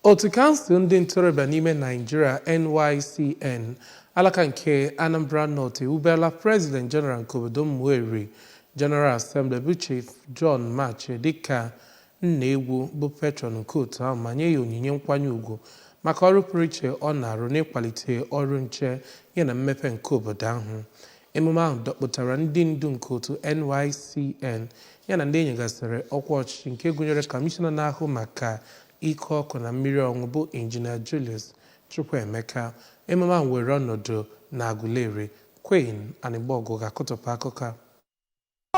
Otu kansụl ndị ntorobịa n'ime Naịjirịa NYCN alaka nke Anambra North ewubela President General nke obodo Ụmụeri General Assembly bụ Chief John Machie dịka nna egwu bụ patron nke otu ahụ ma nye ya onyinye nkwanye ugwu maka ọrụ pụrụ iche ọ na-arụ n'ịkwalite ọrụ nche ya na mmepe nke obodo ahụ. Emume ahụ dọkpụtara ndị ndu nke otu NYCN ya na ndị e nyegasịrị ọkwa ọchịchị nke gụnyere kọmishọna na-ahụ maka ike ọkụ na mmiri ọṅụṅụ bụ Injinia Julius Chukwuemeka. Emume ahụ were ọnọdụ na Aguleri. Queen Anigbogu ga-akọtọpụ akụkọ a.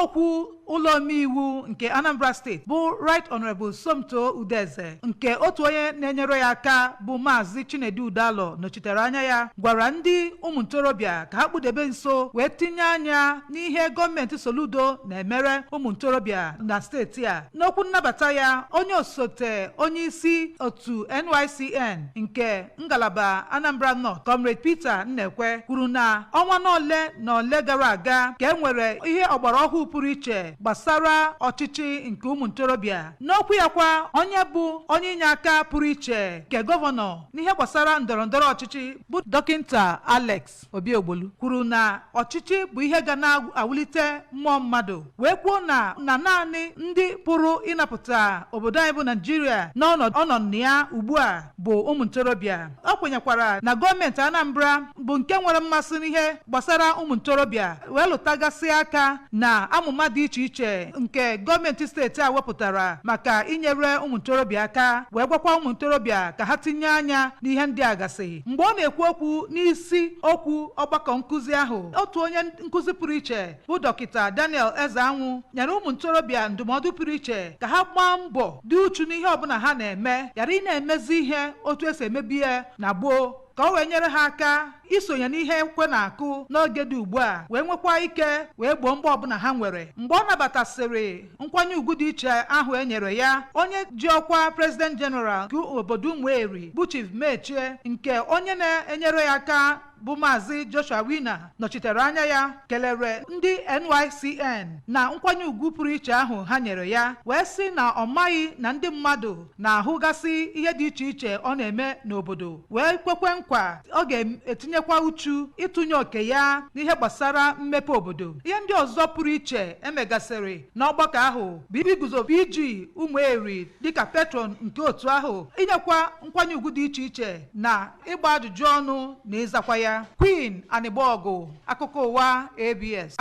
Okwu ụlọ omeiwu nke Anambra Steeti bụ Right Honorable Somto Udeze nke otu onye na-enyere ya aka bụ Maazị Chinedu Udalo nọchitere anya ya gwara ndị ụmụ ntorobịa ka ha kpụdebe nso wee tinye anya n'ihe gọọmenti Soludo na-emere ụmụ ntorobịa na steeti a. N'okwu nnabata ya, onye osote onye isi otu NYCN nke ngalaba Anambra North, Comrade Peter Nnekwe kwuru na ọnwa n'ole na ole gara aga ka e nwere ihe ọgbara ọhụụ pụrụ iche gbasara ọchịchị nke ụmụ ntorobịa. N'okwu ya kwa, onye bụ onye inye aka pụrụ iche nke gọvanọ n'ihe gbasara ndọrọ ndọrọ ọchịchị bụ Dọkịnta Alex Obiogbolu kwuru na ọchịchị bụ ihe ga na-awulite mmụọ mmadụ wee kwuo na na naanị ndị pụrụ ịnapụta obodo anyị bụ Naijiria n'ọnọdụ ọ nọ na ya ugbu a bụ ụmụ ntorobịa. O kwenyekwara na gọọmenti Anambra bụ nke nwere mmasị n'ihe gbasara ụmụ ntorobịa wee lụtagasị aka na amụma dị iche iche nke gọọmenti steeti a wepụtara maka inyere ụmụ ntorobịa aka wee gwakwa ụmụ ntorobịa ka ha tinye anya n'ihe ndị a gasị. Mgbe ọ na-ekwu okwu n'isi okwu ọgbakọ nkụzi ahụ, otu onye nkụzi pụrụ iche bụ Dọkịta Daniel Ezeanwụ nyere ụmụ ntorobịa ndụmọdụ pụrụ iche ka ha gbaa mbọ dị uchu n'ihe ọbụla ha na-eme, ghara ị na-emezi ihe otu esi emebi ya na gboo, ka o wee nyere ha aka isonye n'ihe ekwe na-akụ n'oge dị ugbu a wee nwekwa ike wee gboo mkpa ọbụla ha nwere. Mgbe ọ nabatasịrị nkwanye ugwu dị iche ahụ e nyere ya, onye ji ọkwa President General nke obodo Ụmụeri bụ Chief Mechie nke onye na-enyere ya aka bụ Maazị Joshua Wina nọchitere anya ya kelere ndị NYCN na nkwanye ugwu pụrụ iche ahụ ha nyere ya wee sị na ọ maghị na ndị mmadụ na-ahụgasị ihe dị iche iche ọ na-eme n'obodo wee kwekwe nkwa ọ ga-etinyekwa uchu ịtụnye oke ya n'ihe gbasara mmepe obodo. Ihe ndị ọzọ pụrụ iche emegasịrị n'ọgbakọ ahụ bụ iguzo PG Ụmụeri dịka patron nke otu ahụ, inyekwa nkwanye ugwu dị iche iche na ịgba ajụjụ ọnụ na ịzakwa ya. Queen Anigbogu, akụkọ ụwa ABS.